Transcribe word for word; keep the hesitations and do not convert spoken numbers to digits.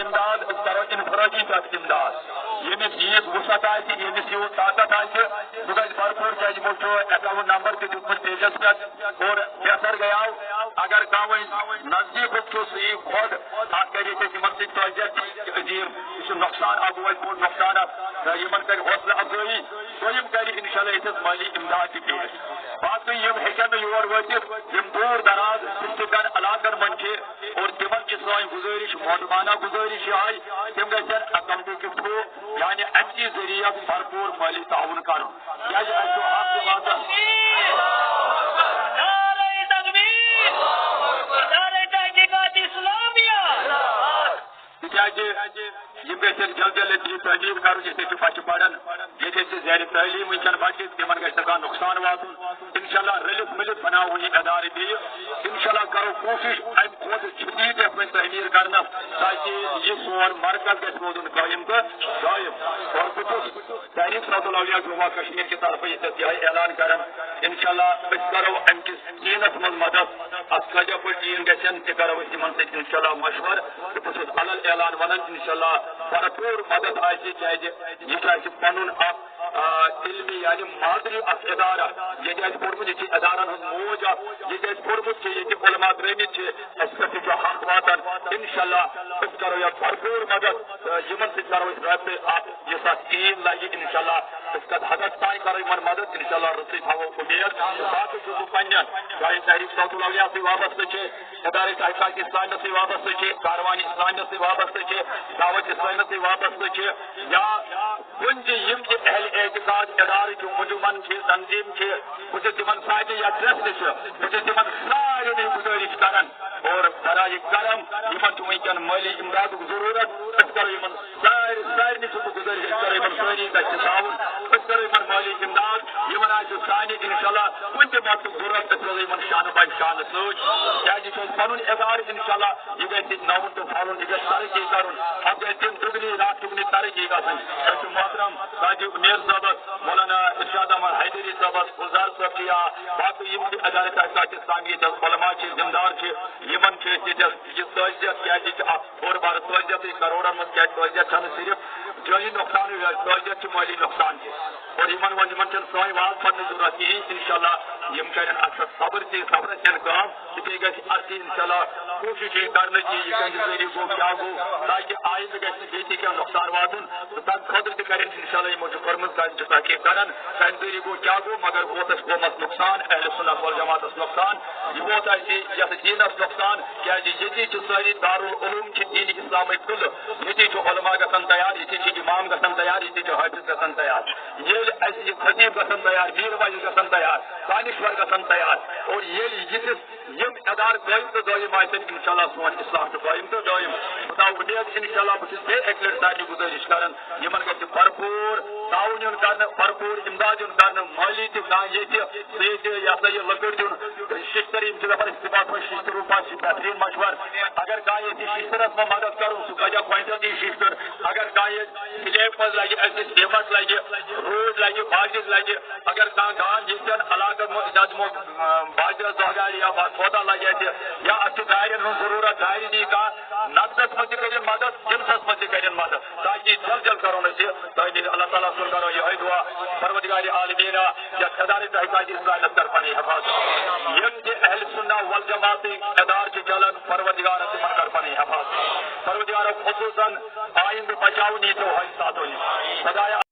امداد، أسۍ کرو انفرادی پٲٹھۍ امداد۔ ییٚمِس ییٖژ وسعت آسہِ، ییٚمِس یوٗت طاقت آسہِ، سُہ گژھِ بھرپوٗر، کیازِ یِمو چھُ اکاؤنٹ نمبر تہِ دیُتمُت پیجس پٮ۪ٹھ اور بہتر گٔیاو اگر کانٛہہ وۄنۍ نزدیٖکُک چھُ، سُہ یی خۄد، اکھ کرِ أسۍ یِمن سۭتۍ تعزیت عظیٖم، یہِ چھُ نۄقصان، اکھ گوٚو اَسہِ بوٚڑ نۄقصان اکھ، تہٕ یِمن کرِ حوصلہٕ افزٲیی، دوٚیِم کرِ انشاءاللہ ییٚتٮ۪تھ مٲلی امداد تہِ پیش۔ باقٕے یِم ہیٚکن نہٕ یور وٲتِتھ، یِم دوٗر دراز ڈسٹرکٹن علاقن منٛز چھِ، اور تِمن چھِ سٲنۍ گُزٲرِش، مودبانہ گُزٲرِش یِہوٚے، تِم گژھن اکاؤنٹہٕ کہِ تھرو، یعنی امہِ کہِ ذٔریعہٕ بھرپوٗر مٲلی تعاوُن کرُن۔ کیازِ اَسہِ چھُ حق تہِ واتان۔ نعرہ تکبیر، نعرہ تحقیقات اسلامیہ۔ تِکیازِ یِم گژھن جلد جلد یہِ تعمیٖر کرُن، ییٚتہِ چھِ بچہِ پران، ییٚتہِ چھِ زیر تعلیٖم وٕنکیٚن بچہِ، تِمن گژھِ نہٕ کانٛہہ نۄقصان واتُن۔ انشاءاللہ رٔلِتھ مِلِتھ بناوو یہِ ادارٕ بیٚیہِ۔ انشاءاللہ کرو کوٗشش امہِ کھۄتہٕ شدیٖد یتھ منٛز تعمیٖر کرنس، تاکہِ یہِ سون مرکز گژھِ روزُن قٲیِم تہٕ دٲیِم۔ اور بہٕ چھُس تحریک صوت الاولیاء جموں کشمیر کہِ طرفہٕ ییٚتٮ۪تھ یِہوٚے اعلان کران۔ انشاءاللہ أسۍ کرو امہِ کِس ٹیٖنس منٛز مدد، اتھ کٲتیٛاہ پٲٹھۍ ٹیٖن گژھن تہِ کرو أسۍ یِمن سۭتۍ انشاءاللہ مشورٕ۔ تہٕ بہٕ چھُس علل اعلان ونان، انشاءاللہ بھرپوٗر مدد آسہِ، کیازِ یہِ چھُ اَسہِ پنُن اکھ، آ، علمی یعنی مادری اکھ ادارہ۔ ییٚتہِ اَسہِ پوٚرمُت، ییٚتہِ چھِ ادارن ہٕنٛز موج اکھ، ییٚتہِ اَسہِ پوٚرمُت چھُ، ییٚتہِ علماء درٲمٕتۍ چھِ، اَسہِ پٮ۪ٹھ تہِ چھُ حق واتان۔ انشاءاللہ أسۍ کرو یتھ بھرپوٗر مدد، تہٕ یِمن سۭتۍ کرو أسۍ رٲبطہٕ اکھ، یُس اکھ ٹیٖم لگہِ، انشاءاللہ أسۍ کتھ حدس تام کرو یِمن مدد، انشاءاللہ رٕژٕے تھاوو اُمید۔ باقٕے چھُس بہٕ پننٮ۪ن، چاہے تحریک صوت الاولیاء سۭتۍ وابستہٕ چھِ، ادارے تحقیقات اسلامیہ سۭتۍ وابستہٕ چھِ، کاروان اسلامیہ سۭتۍ وابستہٕ چھِ، دعوت اسلامیہ سۭتۍ وابستہٕ چھِ، یا کُنہِ تہِ یِم تہِ اہل اعتقاد ادارٕ چھِ، انجمن چھِ، تنظیٖم چھِ، بہٕ چھُس تِمن سارنٕے یا ٹرسٹ چھِ، بہٕ چھُس تِمن سارنٕے گُزٲرِش کران اور برائے کرم، یِمن چھُ وٕنکیٚن مٲلی امدادُک ضروٗرت، أسۍ کرو یِمن سارِ-، سارنٕے چھُس بہٕ گُزٲرِش، أسۍ کرو یِمن سٲری گژھِ تعاوُن، أسۍ کرو یِمن مٲلی امداد، یِمن آسہِ سانہِ انشاءاللہ کُنہِ تہِ مدتُک ضروٗرت، أسۍ روزو یِمن شانہٕ بنہٕ شانہٕ سۭتۍ، کیازِ یہِ چھُ اَسہِ پنُن ادارٕ، انشاءاللہ یہِ گژھِ نوُن تہٕ پھۄلُن، یہِ گژھِ ترقی کرُن، اتھ گژھِ دِن دُگنی راتھ دُگنی ترقی گژھٕنۍ۔ أسۍ چھِ محترم قاضی عمیر صٲبس، مولانا ارشاد احمد حیدری صٲبس، گلزار صٲب چھِ یا باقٕے یِم تہِ ادارٕ تحقیقات اسلامی ییٚتہِ علماء چھِ، ذمہٕ دار چھِ، یِمن چھِ أسۍ ییٚتہِ یہِ تعزیت، کیازِ یہِ چھِ اکھ بوٚڑ بارٕ تعزیتٕے، کرورن منٛز کیازِ تعزیت چھنہٕ صرف جٲنی نۄقصانٕے یوت، تعزیت چھِ مٲلی نۄقصان تہِ۔ اور یِمن وۄنۍ، یِمن چھنہٕ سٲنۍ واز پرنٕچ ضروٗرت کِہیٖنۍ، انشاءاللہ یِم کرن اتھ پٮ۪ٹھ صبر تہِ، صبرس ہن کٲم، تہٕ بیٚیہِ گژھِ اتھ تہِ انشاءاللہ کوٗشش یہِ کرنٕچ، یہِ کمہِ ذٔریعہٕ گوٚو، کیٛاہ گوٚو، تاکہِ آیندٕ گژھِ نہٕ بیٚیہِ تہِ کینٛہہ نۄقصان واتُن۔ تہٕ تمہِ خٲطرٕ تہِ کرن انشاءاللہ یِمو چھُ کوٚرمُت، تمہِ چھِ تحقیق کران، کمہِ ذٔریعہٕ گوٚو، کیٛاہ گوٚو، مگر ووت اسہِ قومس نۄقصان، اہل سنت والجماعتس نۄقصان، یہِ ووت اسہِ یتھ دینس نۄقصان، کیازِ ییٚتی چھِ سٲری دارالعلوم چھِ دین اسلامٕکۍ قلعہٕ، ییٚتی چھُ علماء گژھان تیار، ییٚتی چھِ امام گژھان تیار، ییٚتی چھِ حٲفظ گژھان تیار، ییٚلہِ اسہِ یہِ خطیب گژھن تیار، میٖر واعظ گژھن تیار، دانشور گژھن تیار، اور ییٚلہِ یِتھِس یِم ادارٕ قٲیِم تہٕ دٲیِم آسن، انشاءاللہ سون اسلام چھُ قٲیِم تہٕ دٲیِم۔ بہٕ تھاوٕ اُمید، انشاءاللہ بہٕ چھُس بیٚیہِ اکہِ لٹہِ سارنٕے گُزٲرِش کران، یِمن گژھِ بھرپوٗر تعاوُن یُن کرنہٕ، بھرپوٗر امداد یُن کرنہٕ، مٲلی تہِ کانٛہہ ییٚتہِ، سُہ ییٚتہِ، یہِ ہسا یہِ لٔکٕر دیُن، ششتٕر، یِم چھِ دپان استعمال پٲٹھۍ ششتٕر روٗپا چھِ بہتریٖن مشورٕ۔ اگر کانٛہہ ییٚتہِ ششتٕرس منٛز مدد کرُن، سُہ کٲتیٛاہ کوینٹل دی ششتٕر؟ اگر کانٛہہ ییٚتہِ سلیب منٛز لگہِ، اَسہِ سیمٹ لگہِ، روٗد لگہِ، باجِر لگہِ، اگر کانٛہہ گام ییٚتٮ۪ن علاقن منٛز، ییٚتٮ۪ن تِمو، آ، باجرس دۄہ گاڑِ یا با-، سودا لگہِ اَتہِ، یا اَتھ چھِ گاڑٮ۪ن ہٕنٛز ضروٗرت، گاڑِ نِیہِ کانٛہہ، نقدس منٛز تہِ کٔرِن مدد، جنسس منٛز تہِ کٔرِن مدد، تاکہِ جل جل کرو نہٕ أسۍ یہِ تعمیٖر۔ اللہ تعالیٰ سُنٛد کرو یِہوٚے دُعا، پروردگار عالمیٖن، یَتھ ادارِ تحقیقات اسلامیس کر پنٕنۍ حفاظت۔ یِم تہِ اہل سنہ والجماعتٕکۍ ادارٕ چھِ چلان، پروردگار تِمن کر پنٕنۍ حفاظت۔ پروردگار خصوٗصاً آیندٕ بچاوُن ییٖتیو حٲدثاتو۔